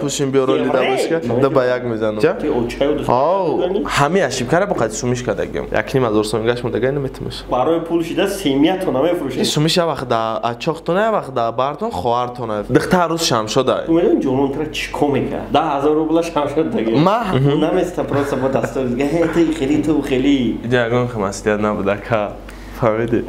Пушин биёро лида бошка, да ба як мезанам. Ҳамин ошибкара бо қати сумиш кардагим. 1,5 ҳазор сом гашт мондага наметимаш. Барои пул шида семьятона мефурӯшед. Сумиш як вақт да ачоқтона, як вақт да бартон, хоҳартона. Духтар рӯз Шамшода. Ту медонӣ ҷонон тра чӣ кор мекард? 10 000 рубла Шамшод даги. Ма наместа просто бо дастор дига, ҳе ту хеле, ту хеле. Ягон масъулият набуда ка. Фаҳмидӣ?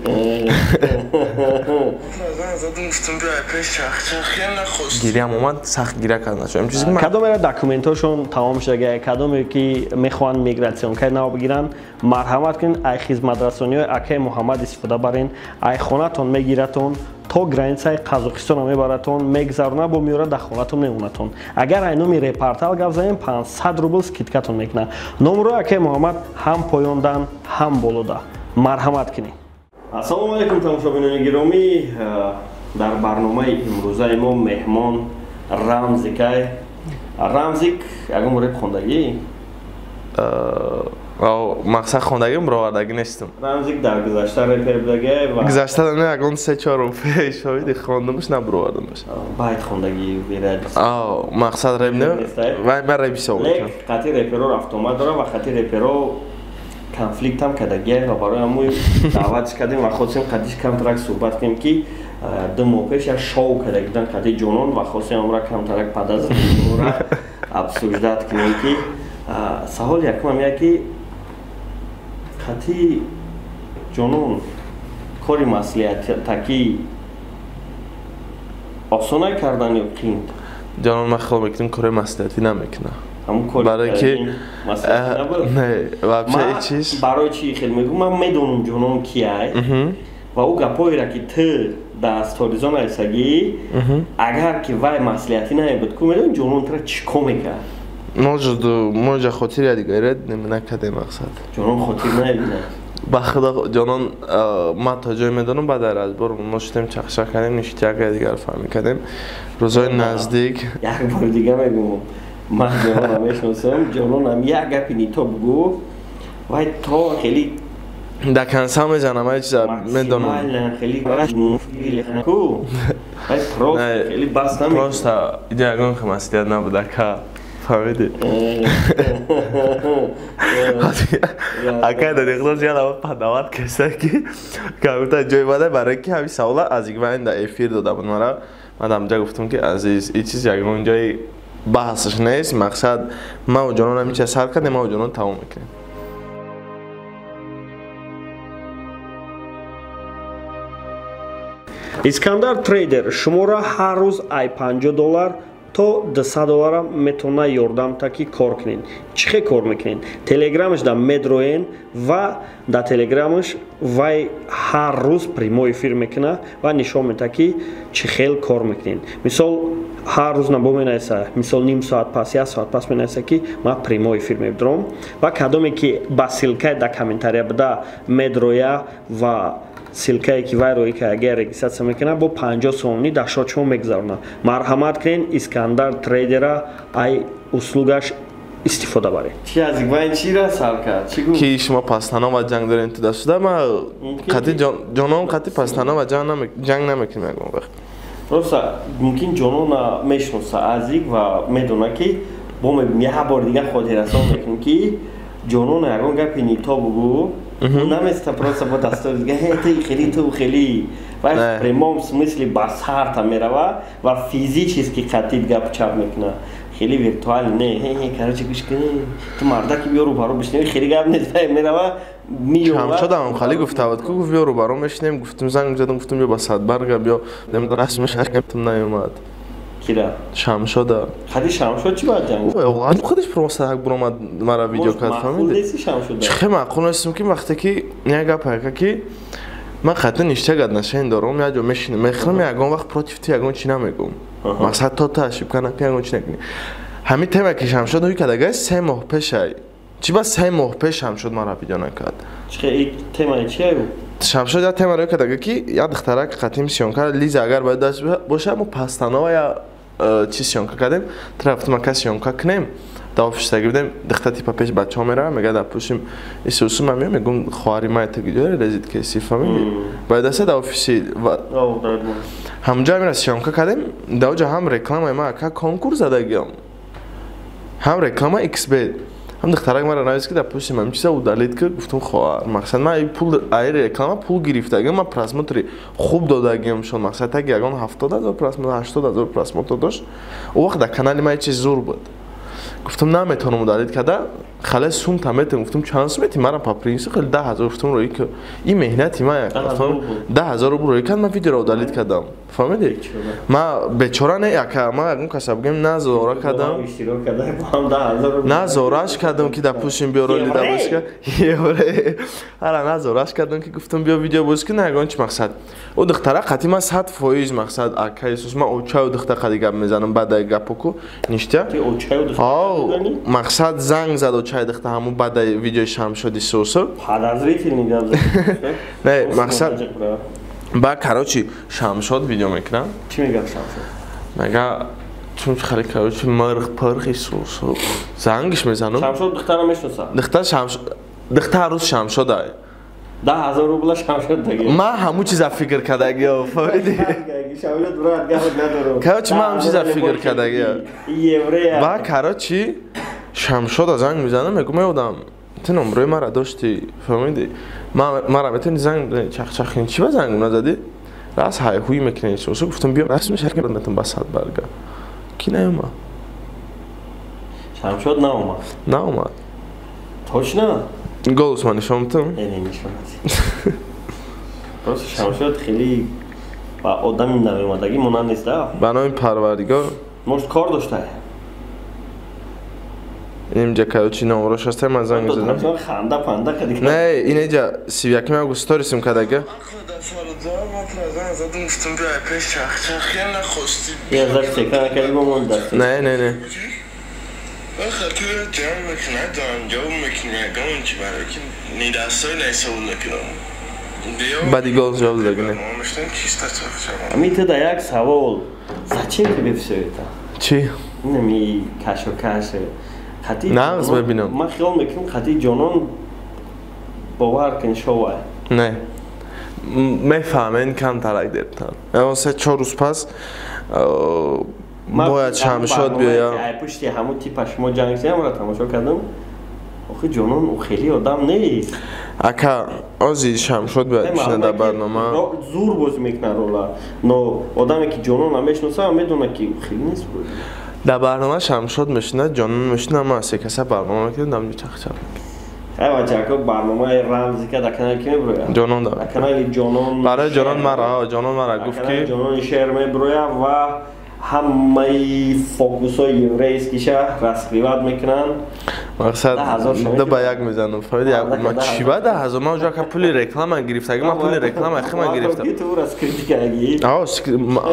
Гирям омад, сахт гиря кард нашудам. Кадомера документҳошон тамом шуда, кадоме ки мехоҳанд мигратсионкаи нав бигиранд, марҳамат кунед, ай хизматрасониҳои акаи Муҳаммад истифода барен. Ай хонатон мегиратон, то границаи Қазоқистона мебаратон, мегзарона, бо меёра дар хонатон мемонатон. Агар ай номи Репортал гап занем, 500 рубл скидкатон мекунад. Номрои акаи Муҳаммад ҳам поёндан, ҳам болода. Марҳамат кунед. Ассалому алайкум, тамошобинони гиромӣ. Дар барномаи имрӯзаи мо меҳмон Рамзикай. Рамзик, ягон реп хондагӣ? Мақсад хондагим, бировардагӣ нестам. Рамзик дар гузашта репер будагӣ ва гузашта не, ягон се-чор пеш шоиди хондамаш, на бировардамаш. Байт хондагӣ верад? Мақсад реп не, вай ман реп ҳисоб мекунам. Қати реперо рафтуомад дорам ва қати реперо конфликтам кардагиай ва барои ҳамои даъватш кардем ва хостем қадиш камтарак суҳбат кунем, ки 2 моҳ пеш як шоу карда будан қади ҷонон ва хостем амра камтарак падазра обсуждать кунем. Ки савол якумам як, ки қати ҷонон кори маслиҳатакӣ осона кардан ё қиин? Ҷонон, ман хиёл мекунам, кори маслиҳатӣ намекунам, барое ки не, вообще чиз. Барои чи хел мегӯм? Ман медонам ҷонон кияй ва ӯ гапҳоеро, ки ту дар сторизо нависагӣ, агар ки вай маслиҳатӣ намебуд, ку медонӣ ҷонон тура чӣ кор мекард? Может, можа хотири якдигарро накардем, мақсад. Ҷонон хотир намебинад. Ба худо, ҷонон, ман то ҷое медонам, баъд дар разбор мо шудем, чақчақ кардем, ништяк якдигар фаҳмӣ кардем рӯзҳои наздик. Як бори дига мегӯм, ман ҷононам мешиносам. Ҷононам як гапи нито бугӯ, вай то хеле да конца мезанам, ай чиза медонам. Хеле ку вай просто хеле бас намекунад. Просто ида ягон масъулият набуда ка, фаҳмидӣ? Акай дар ялава падават кеса, ки как ҷои бада, барои ки ҳамин савола аз игвайн да эфир дода буд мара. Ман ҳамҷа гуфтам, ки азиз, ин чиз ягон ҷои баҳсаш нест. Мақсад, ман ҷонон ҳамин чиз сар кардем, ман ҷонон тамом мекунем. Искандар Трейдер шуморо ҳар рӯз ай 50 доллар то 200 доллара метавона ёрдам та, ки кор кунед. Чӣ хел кор мекунед? Телеграмаш да медроен ва дар телеграмаш вай ҳар рӯз прямой эфир мекуна ва нишон медиҳад, ки чӣ хел кор мекунед. Мисол, ҳар рӯз набо менависа, мисол, ним соат пас, як соат пас менависа, ки ман прямой эфир мебидорам. Ва кадоме ки ба ссылкаи дар комментария буда медроя ва ссылкае ки вай роӣ карда регистрация мекунад, бо 50 сомонӣ дар шот шумо мегузаронад. Марҳамат кунед, Искандар Трейдера ай услугаш истифода баред. Чи аз вай чира сар кард? Чӣ гуфт? Ки шумо пастанова ҷанг дорем туда шуда. Ма қати ҷонон, қати пастанова ҷанг намекунем ягон вақт. Просто мумкин ҷонона мешиноса азик ва медона, ки бо як бори дига хотиррасон мекунем, ки ҷонона ягон гапи нито бугӯ, наместа просто бо дастор дига, ҳе ту хеле, ту хеле. Вай в прямом смысле ба сарта мерава ва физически қатид гап чап мекуна, хеле виртуал не. Ҳе ҳе, короче, гӯш кун, ту мардаки, биё рӯбаро бишнем, хеле гап нест. Вай мерава. Миёва. Хали гуфта буд ку, гуфт, биё рӯбаро мешинем. Гуфтум, занг задам, гуфтум, биё ба Садбарга, биё расмиш, гуфтум, наёмад. Кира? Шамшода. Хади Шамшод чӣ бояд ҷанг? Худаш просто так буромад, мара видео кард, фаҳмидӣ? Шамшода чӣ хел маъқул нестам, ки вақте ки як гап ҳака, ки ман хатта ништяк отношение дорам, як ҷо мешинам, мехӯрам, ягон вақт против ту ягон чӣ намегӯм. Мақсад, то ту ошибка накунӣ, ягон чӣ накунӣ. Ҳамин тема, ки Шамшод ҳуй кардагай, 3 моҳ пешай. Чӣ ба 3 моҳ пеш Шамшод мара видео накард? Темаи чия? Шамшод як темаро кардага, ки як духтарак қатим съёмка, Лиза, агар бояд боша, мо пастанова я чи съёмка кардем, тра гуфтам, ака, съёмка кунем. Да, офис гирдем, духта типа пеш бачаҳо меравам, мега дар пушим исусу ман меом, мегум, хоҳари ман та гиҷоре резид ки фамили баъд аста дар офиси ҳамҷо мера съёмка кардем. Дар оҷа ҳам рекламаи ман, ака, конкурс задагиам, ҳам реклама xbet, ҳам духтарак мара навист, ки дар пушти ман чиза удалить ки. Гуфтам, хоҳар, мақсад, ман пул аи реклама пул гирифтагиам, ман просмотри хуб додагиам шон, мақсад, таги ягон 70 000 просмотр, 80 000 просмотр дошт. О вақт дар канали ман чиз зур буд. Гуфтам, наметавонам удалить карда, хале сум та метавон. Гуфтам, чанд сум мети? Мара по принципу хеле 10 000. Гуфтам, рӯи ки ин меҳнати ман, 10 000 рубл рӯи кард, ман видеоро удалить кардам. Фаҳмидӣ? Ман бечора не, ака, ман ягон каса бигем, на зора кардам, на зораш кардам, ки дар пушим биё роли да бошка евре ара, на зораш кардам, ки гуфтам, биё видео боз ки, на ягон чи. Мақсад, ӯ духтара қати ман 100%, мақсад, ака Исус, ман очаю духтар қади гап мезанам, баъдаи гапоку ништя. Мақсад, занг зад очай духта ҳамун баъдаи видеои Шамшоди Сусу. Не, мақсад, ба, короче, Шамшод видео мекунам. Чӣ мегӯяд Шамшод? Мега, чун хеле, короче, мирх пирх Исусу зангиш мезанам. Шамшод духтара мешноса? Духтар Шамшод, духтар рӯз Шамшод ай. 10 000 рубла Шамшод даги. Ман ҳамун чиза фикр кардагиё, фаҳмидӣ? Короче, ман ҳамун чиза фикр кардагиё. Ба, короче, Шамшода занг мезанам, мегӯм, меодам, ту номрои мара дошти, фаҳмидӣ? Мара метавони занг чахчахин, чӣ ба занг назадӣ? Рас ҳайҳуй мекунӣ Исусу. Гуфтам, биё, расм шаркатам ба сад барга ки наёмад. Шамшод наомад? Наомад. Точно? Голос ма нишон бутам? Не, нишон. Просто Шамшод хеле ба одами навомадагӣ монанд нест, да? Ба номи Парвардигор. Может, кор доштае? Инҷа, короче, номрош ҳаста, ман занг задам. Ханда панда кади. Не, инеҷа 31-ми август сторисим кардага. Я запись экрана кади, бо мон даст. Не, не, не. تو جمع میکنه دانجام میکنه ягон чи барои ки нидастҳои наҳисоб мекунам. Баъди гол ҷавоб додагӣ. Ами ту да як савол: зачем тебе всё это? Чӣ? Нами кашокаш қати нағз мебинам. Ман хиёл мекунам, қати ҷонон, бовар кун, шова. Не, мефаҳмен, камтарак дертан, ягон 3-4 рӯз пас бояд Шамшод биёям. Пушти ҳамун типа шумо ҷанг шудамро тамошо кардам. Охи, ҷонон ӯ хеле одам нест. Ака, ози Шамшод бояд бишина дар барнома. Зур бозӣ мекунад рола, но одаме ки ҷонон намешиносад, медонад, ки хеле нест. Дар барнома Шамшод мешинад, ҷонон мешинад, ма се каса барнома мекунем, дамҷо чахчах. Ай, бачако, барномаи рамзика дар канали ки меброяд? Ҷонон. Дар канали Ҷонон. Барои ҷонон мара, ҷонон мара гуфт, ки Ҷонони шер меброяд ва ҳамаи фокусҳои еврейскиша раскрывать мекунанд. Мақсад, ду ба як мезанам, фаҳмиди? Ма чӣ ба 10 000? Ман уҷо, ака, пули реклама гирифтаги, ман пули реклама хима гирифтам.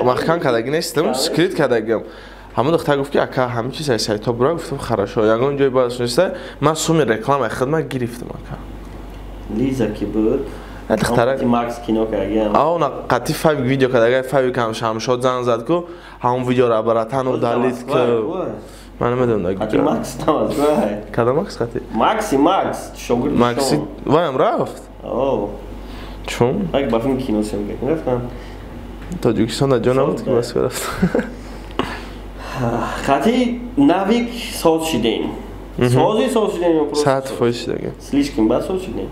Маҳкам кардаги нестам, скрыть кардагиам. Ҳамон духтар гуфт, ки ака, ҳамин чиз ай сайто бура. Гуфтам, хорошо, ягон ҷой бояд неста. Ман суми реклама хидмат гирифтам, ака. Лиза ки буд? Духтара Макс кино кардагиам. Ана қати Фавик видео кардага, Фавик ҳам Шамшод занг зад ку, ҳамон видеоро братан удалить ку. Ман намедонам. Қати Макс тамаз. Када Макс қати? Макси, Макс шогирд. Макси ваям рафт. О. Чун? Як ба филм кино съёмка рафтан. Тоҷикистон дар ҷо набуд, ки Москва рафт. Қати Навик соз шидем. Сози соз шидем ё просто? 100% шидаги. Слишком бад соз шидем.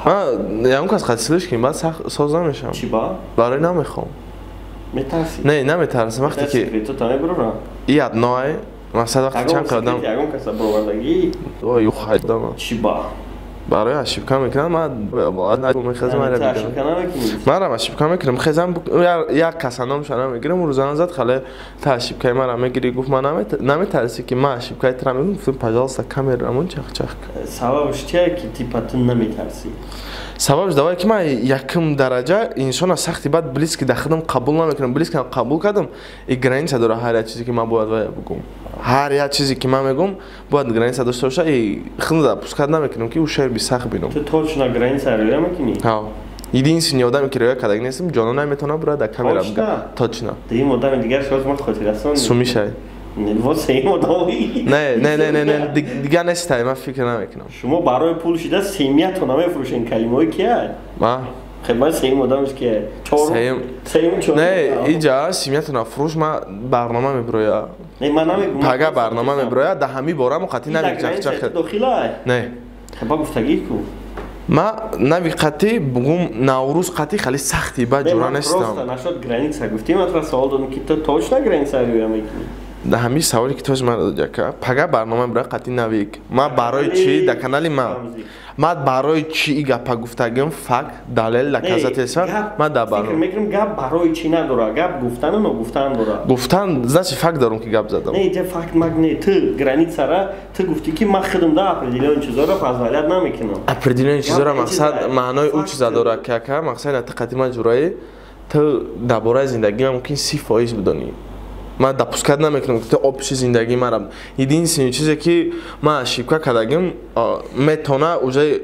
Ман ягон кас қати слишком бад соз намешавам. Чӣ ба? Барои намехоҳам. Метарсӣ? Не, наметарсам, вақте ки секретота мебурам. И одное, масалан, вақте чанд қадам ягон каса бровардагӣ? Ой, ухайдама. Чӣ ба? Барои ошибка мекунам, ман мехезам, манам ошибка мекунам, хезам, як каса номша намегирам, рӯзана зад, хале та ошибкаи мара мегирӣ. Гуфт, ман наметарсӣ, ки ман ошибкаи тура мегӯм? Гуфтам, пожалуйста, камерамон чахчах. Сабабш чия, ки типа ту наметарсӣ? Сабабш давае, ки ман якум дараҷа инсона сахти баъд близкий дар худам қабул намекунам. Близкий қабул кардам, и граница дора. Ҳар як чизе, ки ман бояд вая бугум, ҳар як чизе, ки ман мегӯм, бояд граница дошта боша, и худам допускать намекунам, ки ӯ шерби сахт бинам. Ту точно граница риоя мекунӣ? Ҳа, Единственный одаме ки риоя кардаги нестам, ҷонон наметавонад бурад дар камера бига. Точно. Дуюм одами дигар шояд ма хотиррасон. Сумишай. Вот сеюм одам. Не, не, не, не, не, дигар нестай, ман фикр намекунам. Шумо барои пул шида семиятон намефурӯшен, калимаҳои кия? Ма? Хеб, ман сеюм одамш кия? Чорум. Сеюм чорум. Не, иҷа семиятона фурӯш ма барнома мебироя. Не, ман намегӯм. Пага барнома мебироя, да ҳами бора мо қатъи нави чахчах. Дохилай? Не. Хеба гуфтагӣ ку. Ма нави қатъи бугум Наврӯз қатъи хеле сахти ба ҷура нестам. Просто нашод граница гуфтӣ, ман туро савол додам ки ту точно граница риоя мекунӣ? Да ҳами саволе ки тош ман додяка, пага барнома мебироя қатъи навик. Ма барои чӣ да канали ма? Ма барои чӣ и гапа гуфтагим, факт, далел, доказательства, ма да барнома. Фикр мекунам гап барои чӣ надора, гап гуфтану ногуфтан дора. Гуфтан, значит факт дорум ки гап задам. Не, иҷа факт мак не, ту границара, ту гуфтӣ ки ман худам да определённый чизоро позволять намекунам. Определённый чизоро мақсад маънои ӯ чиза дора ки ака, мақсад на ту қатъи ма ҷураи, ту дар бораи зиндагӣ ман мумкин 30% бидонӣ. Ман допускать намекунам ки ту общий зиндагии мара. Единственный чизе ки ман ошибка кардагим, метавона уже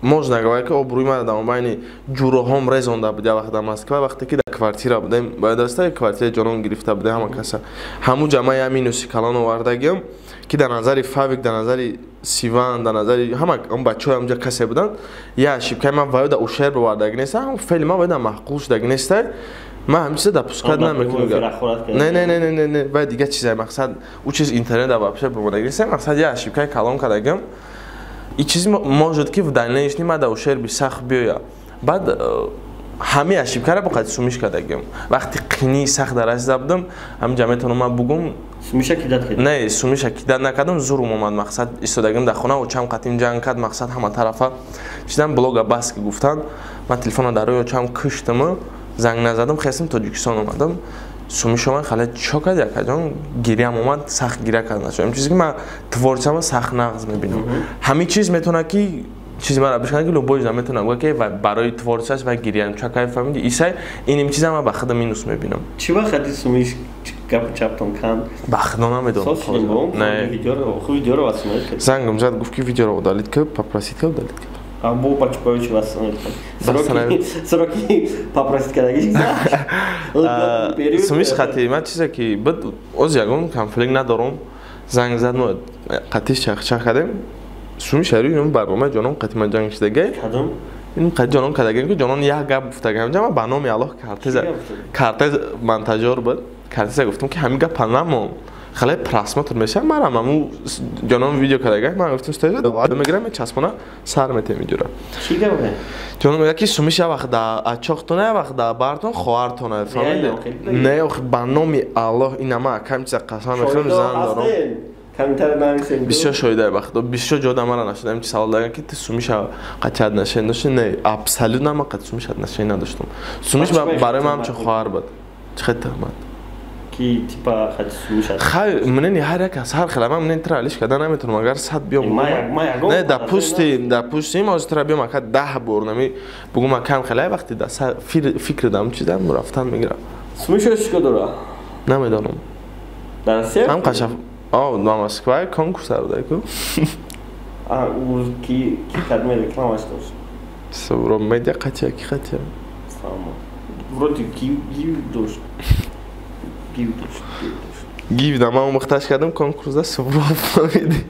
можно говорить ки обрӯи мара дар мобайни ҷуроҳом резонда буд як вақт дар Москва, вақте ки дар квартира будем, бояд даста квартираи ҷонон гирифта будем ҳама каса. Ҳамун ҷа ман як минуси калон овардагим ки дар назари Фавик, дар назари Сиван, дар назари ҳама он бачаҳои ҳамҷа касе буданд, як ошибкаи ман ваё дар ушерб овардаги неста, ҳамун феъли ман ваё дар маъқул шудаги неста. Ман ҳамин чиза допускать намекунам. Не, не, не, не, не, не, вай дигар чизае, мақсад ӯ чиз интернет вообще бомадаги неста, мақсад як ошибкаи калон кардагим. И чиз может ки в дальнейшем ма дар ушерби сахт биёя. Баъд ҳамин ошибкаро бо қадри сумиш кардагим. Вақти қинии сахт дар азиза будам, ҳаминҷа метавонам ман бугум. Сумиша кидат кардӣ? Не, сумиша кидат накардам, зурум омад, мақсад истодагим дар хона, очам қатъим ҷанг кард, мақсад ҳама тарафа чизам блога бас ки гуфтанд. Ман телефонро дар рӯи очам куштам, занг назадам, хестам Тоҷикистон омадам. Сумиш омад, хале чо кард якаҷон, гирям омад, сахт гиря кард нашуд. Ҳамин чизе ки ман творчествома сахт нағз мебинам. Ҳамин чиз метавонад ки чизи маро бишканад, ки любой ҷо метавонам гӯяд ки барои творчествош ва гирям чо кайф фаҳмиди. Исай иним чиза ман ба худам минус мебинам. Чӣ вақт сумиш гапу чаптон канд? Ба худо намедонам. Не. Видеоро, хуб видеоро васонед кард. Зангам зад, гуфт ки видеоро удалить кард, попросить кард, удалить кард. А бо пачпои чи васонед кард? Сроки попросить кардаги. Сумиш хати ман чизе ки буд, оз ягон конфликт надорам. Занг зад, мо қатиш чахчах кардем. Сумиш ҳарӯи ин барнома ҷонон қати ман ҷанг шудагай. Кадом? Ин қати ҷонон кардагай ки ҷонон як гап гуфтагай. Ҳамҷа ман ба номи Аллоҳ картез монтажёр буд. Картеза гуфтам ки ҳамин гапа намон. Хале просмотр мешавад, манам ҳамун ҷонон видео кардагай. Ман гуфтам стои мегирам, мечаспона, сар метем видеора. Чӣ гап? Ҷонон мегӯяд ки сумиш як вақт дар ачоқтона, як вақт дар бартон, хоҳартона. Фаҳмидед? Не, охи ба номи Аллоҳ ина ман акам чиза қасам мехӯрам, зан дорам. Комментарий нависем. Бисёр шоҳидаи вақт, бисёр ҷо да мара нашуда. Ҳамин савол даган ки ту сумиша қатъи отношение доштӣ? Не, абсолютно ман қатъи сумиш отношение надоштам. Сумиш барои ман ҳамчун хоҳар буд. Чӣ хел туҳмат? Ки типа қатъи сумиш аст? Хай, мнени ҳар як аз ҳар хел, ман мнени тра алиш карда наметавонам, агар 100 биём. Не, допустим, ҳозир тра биём ака 10 бор нами бугум акам хеле вақти да фикр дам чизам рафтан мегирам. Сумиш чӣ кор дора? Намедонам. Дар Россия? Ҳам қашаф. О, на Москва конкурс дорад ку. А, у ки кадме рекламаш дошт? Субро медиа қатия ки қатия. Фаҳмо. Вроде гив дошт. Гив дошт. Гив да ман мухташ кардам конкурс да Субро фаҳмиди.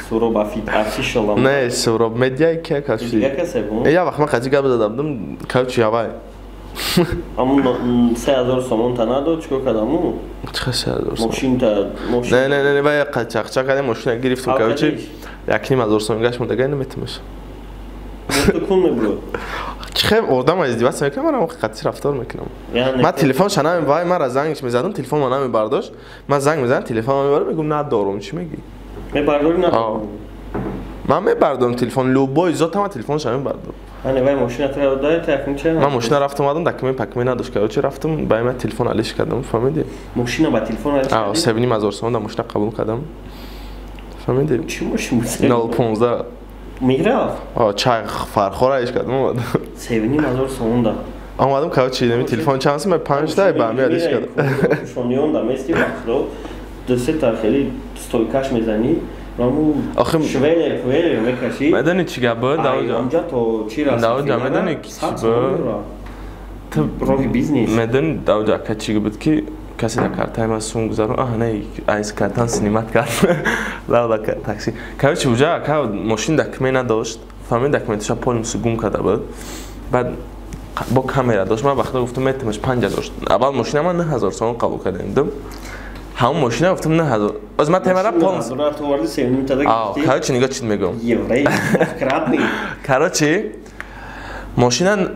Суроб офишал. Не, Суроб медиа ки каши. Дигар касе бу? Я вақт ман қатӣ гап зада будам, короче явай. Амун 3000 сомон та надод, чикор кардаму? Чӣ 3000 сомон? Мошинта, мошин. Не, не, не, вай қачақча кардем, мошина гирифтум, короче, 1,5 ҳазор сомон гашт мондагай наметимаш. Ту кун мебро? Чӣ хел одам издеваться мекунам, ман қатъи рафтор мекунам. Ман телефонша нами, вай мара зангш мезадам, телефонма намебардошт. Ман занг мезанам, телефонма мебарам, мегӯм надорум, чӣ мегӣ? Мебардорӣ надорум? Ман мебардорам телефон, любой зотама ман телефонша мебардорам. Ане вай мошина тра дай та якун ча? Ман мошина рафтам омадам, документ пакмент надошт, короче рафтам, ба ман телефон алиш кардам, фаҳмидӣ? Мошина ба телефон алиш кардӣ? 7,5 ҳазор сомон да мошина қабул кардам. Фаҳмидӣ? Чӣ мошин буд? 015. Мерафт? Чай фархора алиш кардам омадам. 7,5 ҳазор сомон да. Омадам, короче, нами телефон чанд сом, 5 та ба ми алиш кардам. Шониён да мести вақтро ду се та хеле стойкаш мезанӣ. Охи швелер пвелер мекаши. Медани чӣ гап буд? Давоҷа. Онҷа то чӣ расид? Давоҷа медани чӣ буд? Ту роҳи бизнес. Медани давоҷа ака чӣ буд ки касе дар картаи ман сум гузарон, аҳ не, айс картан снимать кард. Лавла такси. Короче, уҷа ака мошин документ надошт. Фаҳмид, документаша полностью гум карда буд. Баъд бо камера дошт. Ман вақта гуфтам метимаш 5000. Аввал мошина ман 9000 сомон қабул кардем. Ҳамон мошина гуфтам 9000. Оз ман темара полностью. Короче, нигоҳ чӣ мегӯям. Еврей, кратный. Короче, мошина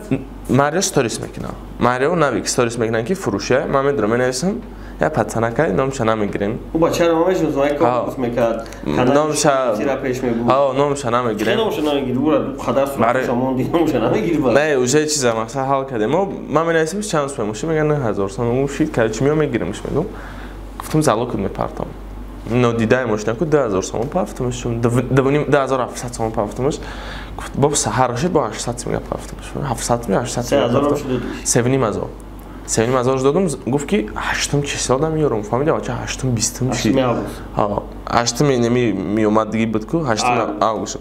Марио сторис мекунам. Марио Навик сторис мекунам ки фурӯше. Ман медонам, менависам. Я пацанакай номша намегирем. Ӯ бачаро ман мешиносам, як конкурс мекард. Номша тира пеш мебурд. Ҳа, номша намегирем. Номша намегирӣ, ӯра қадар сурат монди, номша намегирӣ. Не, уже чиза мақсад ҳал кардем. Ман менависам чанд сум мошин, мегӯяд 9000 сом. Мегӯям шид, короче, меом мегиремш, мегӯям. Гуфтам залог мепартам. Нодидаи мошина ку 2000 сомон пафтамаш, 2700 сомон пафтамаш. Гуфт бо саҳар шид бо 800 мега пафтамаш. 700 ми 800. 3500. 3500 додум, гуфт ки 8 число да меёрам. Фаҳмидам, бача 8 20 шид. Ҳа, 8 неми меомад диги буд ку 8 август.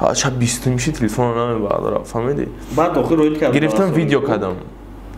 Ҳа, 20 шид телефонро намебардора, фаҳмидӣ? Баъд охир роид кардам. Гирифтам видео кардам.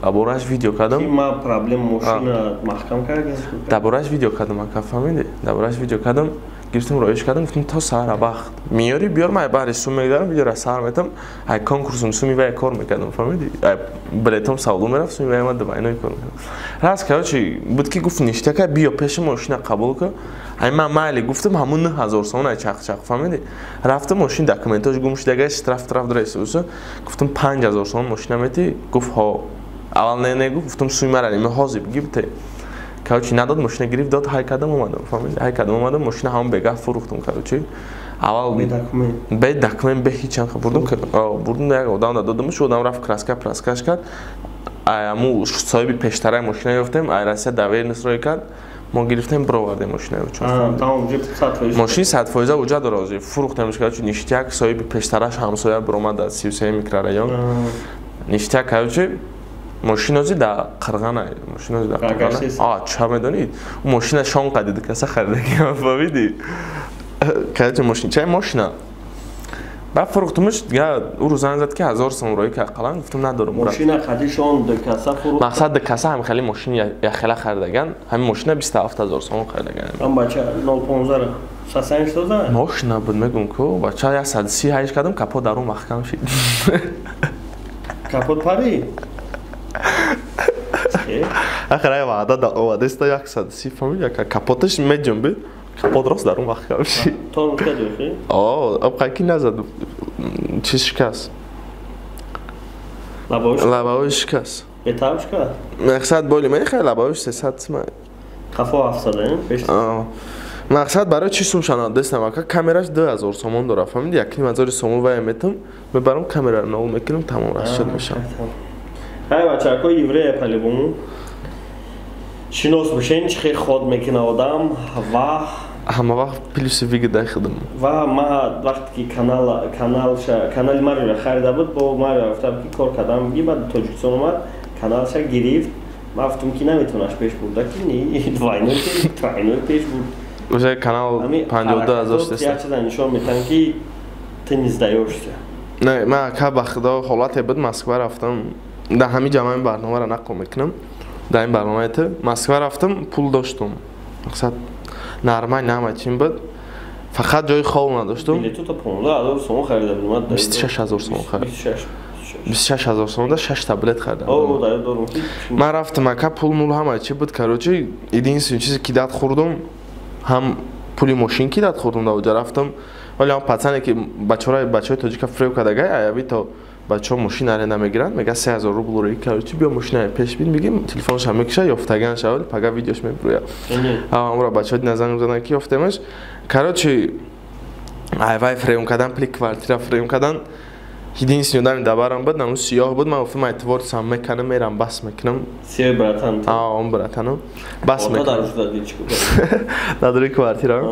Дабораш видео кардам. Ки ма проблем мошина маҳкам кардем. Дабораш видео кардам, ака, фаҳмидӣ? Дабораш видео кардам, гирифтам роиш кардам, гуфтам то саҳар вақт меёрӣ, биёр, ман баҳри сум мегдарам, видеоро саҳар метам, ай конкурсум суми вай кор мекардам, фаҳмидӣ? Ай билетом савдо мерафт, суми вай ман двойной кор мекардам. Раз, короче, буд ки гуфт ништяка, биё пеши мошина қабул кун. Ай ман майли гуфтам ҳамун 9000 сомон ай чақ-чақ, фаҳмидӣ? Рафтам мошин документош гум шуд, агар штраф траф дора, гуфтам 5000 сомон мошина метӣ? Гуфт ҳо. Аввал не не гуфт, гуфтам суи мара не, ҳозир бигибте. Короче, надод, мошина гирифт, дод, ҳай кардам омадам, фаҳмидӣ? Ҳай кардам омадам, мошина ҳамон бегаҳ фурӯхтам, короче. Аввал бе документ. Бе документ, бе ҳеҷ чанд бурдум, бурдум як одам додамш, одам рафт краска праскаш кард. Ай аму соҳиби пештараи мошина ёфтем, ай Россия доверенность рой кард. Мо гирифтем, бировардем мошинаро. Тамом, уже 100%. Мошин 100% уҷа дора, ҳозир фурӯхтемш, короче, ништяк соҳиби пештараш ҳамсоя биромад аз 33 микрорайон. Ништяк, короче, мошинози да Қирғана, мошинози да Қирғана. А, ча медонӣ? Ӯ мошина шон қадид каса харидаги, фаҳмидӣ? Короче, мошин, чай мошина. Баъд фурӯхтумш, дигар ӯ рӯз занг зад ки 1000 сом роӣ кард қалам, гуфтам надорам. Мошина қади шон ду каса фурӯхт. Мақсад ду каса ҳам хеле мошин яхела харидаган, ҳамин мошина 27000 сом харидаган. Ам бача 0.15 ра сасанш дода? Мошина буд, мегӯм ку, бача 130 ҳайш кардам, капот дар он маҳкам шид. Капот пари? Ахир ай ваъда да овадаста 130, фаҳмидӣ? Ака капоташ меҷунбид, капот рост дар он маҳкам шид. Тормоз кардӣ охи? О, абқай ки назад, чиз шикаст. Лабовиш? Лабовиш шикаст. Бетар шикаст? Мақсад боли ман хеле лабовиш 300 сма. Қафо 700, пеш. Мақсад барои чӣ сум шанад дестам, ака камераш 2000 сомон дора, фаҳмидӣ? 1500 сомон вай метам, мебарам камераро нав мекунам, тамом расчет мешавам. Ҳай бачаҳо, еврея по-любому. Шинос бошен, чӣ хел ход мекуна одам ва ҳама вақт плюси выгода худам. Ва ма вақте ки канали Мариоро харида буд, бо Марио гуфтам ки кор кардам, ги баъд Тоҷикистон омад, каналша гирифт. Ман гуфтам ки наметавонаш пеш бурда, ки не, двойной тройной пеш бурд. Уже канал 52000 шуд. Як чиза нишон метан ки ты не сдаёшься. Не, ман ака ба худо ҳолате буд, Москва рафтам. Дар ҳамин ҷамъ ин барномаро нақл мекунам. Дар ин барномаи ту Москва рафтам, пул доштум. Мақсад нормал ҳама чин буд. Фақат ҷои хоб надоштум. Билету то 15000 сомон харида будам. 26000 сомон харид. 26000 сомон да 6 та билет харидам. О, да, дорум. Ман рафтам ака, пул мул ҳама чи буд, короче, единственный чизе ки дад хӯрдум, ҳам пули мошин ки дад хӯрдум, да оҷа рафтам. Вале ҳам пацане ки бачаҳои бачаҳои тоҷика фреб кардагай, аяви то бачаҳо мошин аренда мегиранд, мега 3000 рубл рӯи, короче, биё мошина пеш бин, мегим телефонша мекиша, ёфтаган шавад, пага видеош мебурӯя. Ҳамра бачаҳо дина занг мезананд ки ёфтемаш. Короче, ай вай фрейм кардан, пули квартира фрейм кардан. Единственный одами дабарам буд, наму сиёҳ буд, ман гуфтам ай творчествам меканам, мерам бас мекунам. Сиёҳ братан. А, он братанам. Бас мекунам. Дар квартира.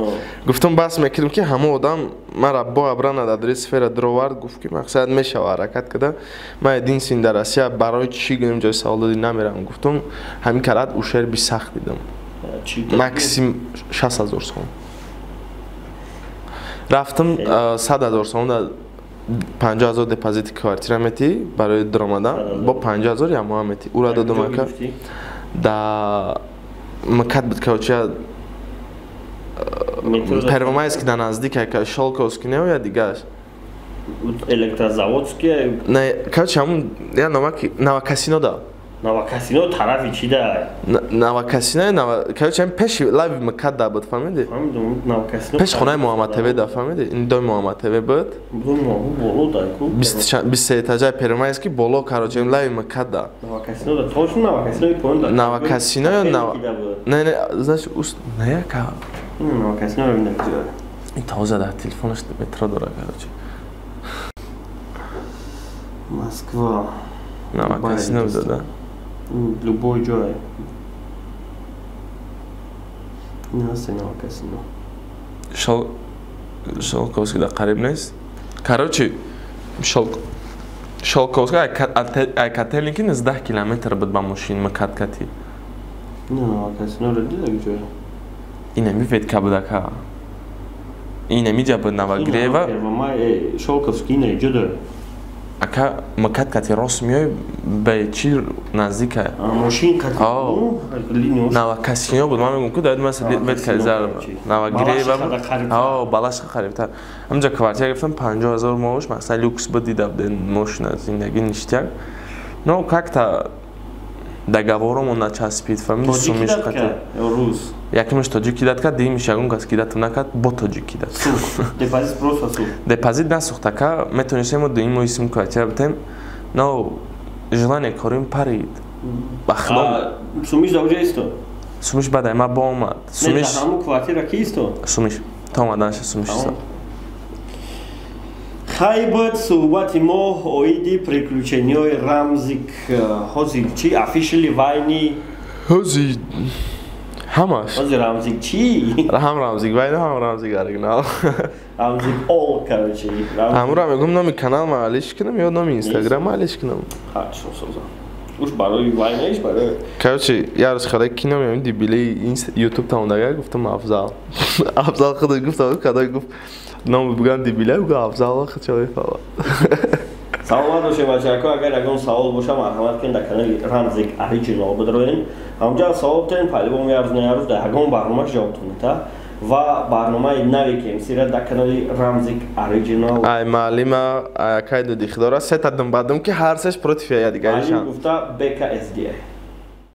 Гуфтам бас мекунам ки ҳама одам мара бо абрана дар сфера дровард, гуфт ки мақсад мешава ҳаракат када. Ман единственный дар Россия барои чӣ гӯем ҷои савол додӣ намерам, гуфтам ҳамин карат ущерби сахт дидам. Максим 60 000 сом. Рафтам 100 000 сомон да 50 000 депозити квартира метӣ барои даромадан, бо 50 000 ямоа метӣ. Ура додум, ака, да МКАД буд, короче, Первомайский да наздик, ака, Щёлковский не я дигаш. Электрозаводский? Не, короче, ҳамун я номаки Новокасино да. Новокасино тарафи чи да? Новокасино, короче, ҳам пеши лави МКАД да буд, фаҳмиди? Новокасино. Пеши хонаи Муҳаммад ТВ да, фаҳмиди? Ин дои Муҳаммад ТВ буд. Боло да ку. 23 этажаи Первомайский боло, короче, лави МКАД да. Новокасино да, точно Новокасино поён да. Новокасино ё не, не, значит, ус не яка. Новокасино ро бинам куҷо. Ин тоза дар телефонаш метро дора, короче. Москва. Новокасино да. Любой ҷой. Ин ҳаст Новокасино. Щёлковский да қариб нест. Короче, Щёлковский ай Котельники 19 километр буд ба мошин МКАД кати. Новокасино ро дида ҷой. Инами ветка буд, ака. Инами ҷа буд, Новогиреева. Щёлковский ина ҷо дорад. Ака, МКАД кати рост меои, ба чи наздика. Мошин кати. Новокасино буд, ман мегӯм ку даид маса ветка зар Новогиреева. О, Балашиха қарибтар. Ҳамҷа квартира гирифтам 50 000 моҳош, масалан, люкс буд, дида будем мошина, зиндагӣ ништяк. Но как-то договоромон начаспид, фаҳмиди, сумиш қати. Рус. Якимаш тоҷик кидат кард, дуюмиш ягон кас кидату накард, бо тоҷик кидат. Депозит просто сухт. Депозит насухт, ака, метонистем мо дуюм моҳи сум квартира битем, но желание корим парид. Ба худо. Сумиш да уҷа исто? Сумиш баъд ма бо омад. Сумиш. Ҳамун квартира ки исто? Сумиш. То омаданша сумиш исто. Хай, буд суҳбати мо оиди приключениҳои Рамзик. Ҳозир чи, officially вайни? Ҳозир ҳамаш. Ҳозир Рамзик чи? Ҳам Рамзик вайна, ҳам Рамзик оригинал. Рамзик ол, короче. Ҳамура мегӯм, номи канал ма алиш кунам ё номи инстаграм алиш кунам? Ҳарчо созам. Уш барои вайнаиш, барои. Короче, як рӯз хеле кино меём, дебили ютуб тамондага, гуфтам Афзал. Афзал худаш гуфтам, кадой гуфт номи буган дебила, гуфт Афзал худшо мефаҳмад. Саломат бошед, бачаҳако. Агар ягон савол боша, марҳамат кунед, дар канали Рамзик Оригинал бидроен, ҳамҷа савол битен, по-любому як рӯз на як рӯз дар ягон барномаш ҷавобтон мета. Ва барномаи нави КМСра дар канали Рамзик Оригинал. Ай маълима, ай акай дуди худора, сета дум бадум ки ҳар сеш против я дигаришан. Гуфта БКСД.